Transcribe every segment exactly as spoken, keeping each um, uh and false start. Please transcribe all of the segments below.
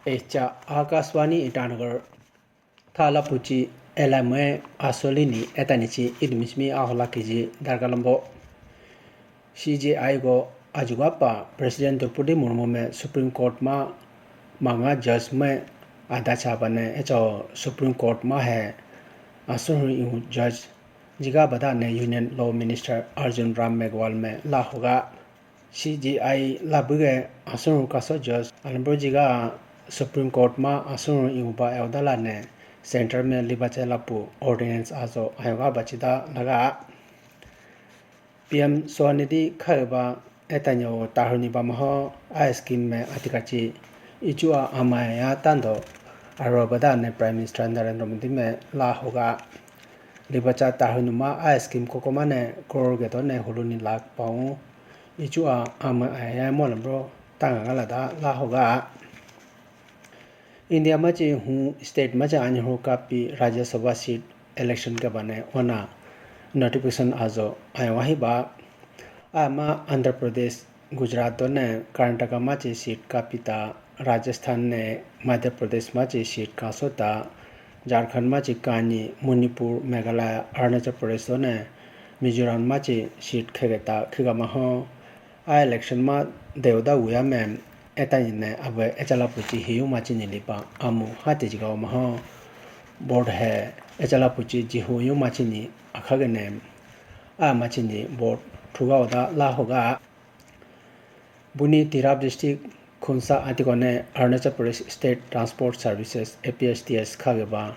Echa Akashvani Itanagar. Thala puchi elame asoli ni etani chi idumi simi ahola kiji dargalambo. C J I go ajuga pa President Droupadi Murmu me Supreme Court ma manga judge me ada cha bane echa Supreme Court ma he asuri judge jiga bada ne Union Law Minister Arjun Ram Meghwal me la hoga. C J I labuge asuru kaso judge alambro jiga Supreme Court ma asuru iuba eudala ne center me libache lapu ordinance azo ayoga bachida laga. P M Swanidhi khaiba etanyo tahuni bamaho a scheme me atikachi ichu a amaya tando aro bada ne Prime Minister Narendra Modi me la hoga. Libacha tahunuma a scheme kokoma ne crore geto ne huluni lakh paung. Ichu a ama aya mo lambro tanga gala da la hoga. India machi hu state machi anyi hu kapi Rajya Sabha seat election ke bane ona notification azo ayo wahi ba. Ama Andhra Pradesh, Gujarat to ne Karnataka machi seat kapita, Rajasthan ne Madhya Pradesh machi seat kasota, Jharkhand machi kani, Manipur, Meghalaya, Arunachal Pradesh to ne Mizoram machi seat khegeta khigamaho. A election ma deoda wuya me etani ne abe echala puchi hiyu machi ni lipa amu hati jiga maho. Board he echala puchi jihu yu machi ni akhagene a machi ni board thuga oda la hoga. Buni Tirap District Khonsa atikone Arunachal Pradesh State Transport Services, A P S T S khageba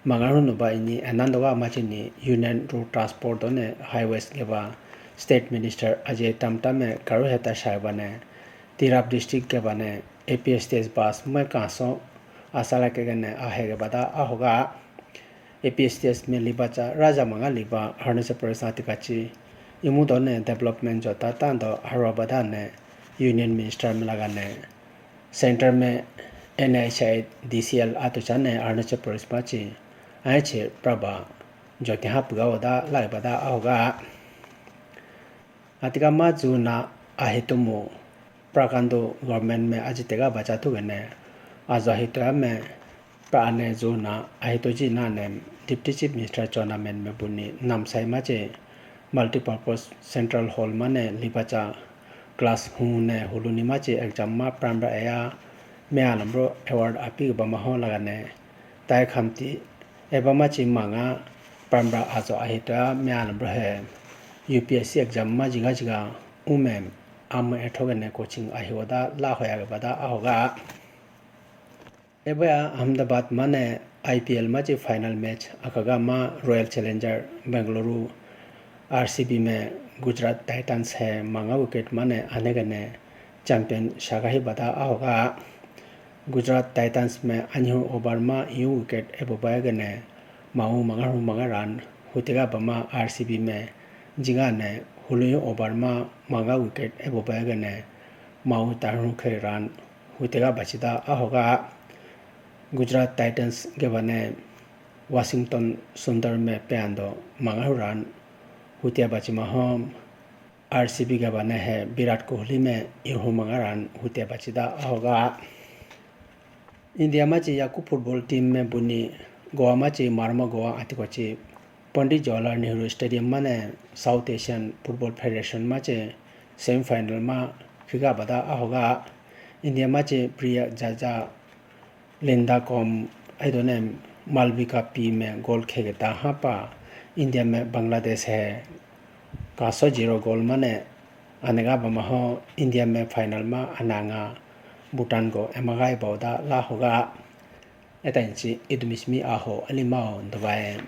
mangaru nuba ini enandoga machini Union Road Transport done Highways geba State Minister Ajay Tamtam me karu heta shaibane Tirap District gebane A P S T S bus me kaso asala kegene ahege bada ahoga. A P S T S me liba cha raja manga liba Arunachal Pradesh atikachi imu done development jota tando arwa bada ne Union Minister me laga ne center me N H I D C L atu cha ne Arunachal Pradesh machi aiche praba joti ha puga oda lai bada ahoga. Atika ma juna ahitumu prakando government me ajitega bacha thugene ajo ahitoya me pra ane juna ahito ji nane Deputy Chief Minister Chowna Mein me buni namsai machi multipurpose central hall mane libacha class hune huluni machi exam ma primary aya me alambro award api bamaho lagane tai khamti eba machi manga primary ajo ahitoya me alambro he U P S C exam ma jiga jiga ume ama ethogene coaching ahiwoda la hoya bada ahoga. Ebaya Ahmedabad mane I P L machi final match akaga ma Royal Challenger Bengaluru R C B me Gujarat Titans he manga wicket mane anegene champion shagahi bada ahoga. Gujarat Titans me anyu over ma yu wicket ebo bayagene mau manga hu manga run hutega bama R C B me jigane huluyu over ma manga wicket ebo bayagene mau tarhu khe run hutega bachida ahoga. Gujarat Titans gebane Washington Sundar me peando manga run hutia bachima hom R C B gebane he Virat Kohli me ihu manga run hutia bachida ahoga. India machi yaku football team me buni Goa machi Marma Goa atikochi Pandit Jawaharlal Nehru Stadium mane South Asian Football Federation machi semi final ma khiga bada ahoga. India machi Priya Jaja Linda kom aidone Malvika P me goal khegeta hapa India me Bangladesh he kaso zero goal mane anega bamaho India me final ma ananga Bhutan go emagai bauda la hoga. Eta inchi idumismi aho alimao dabai.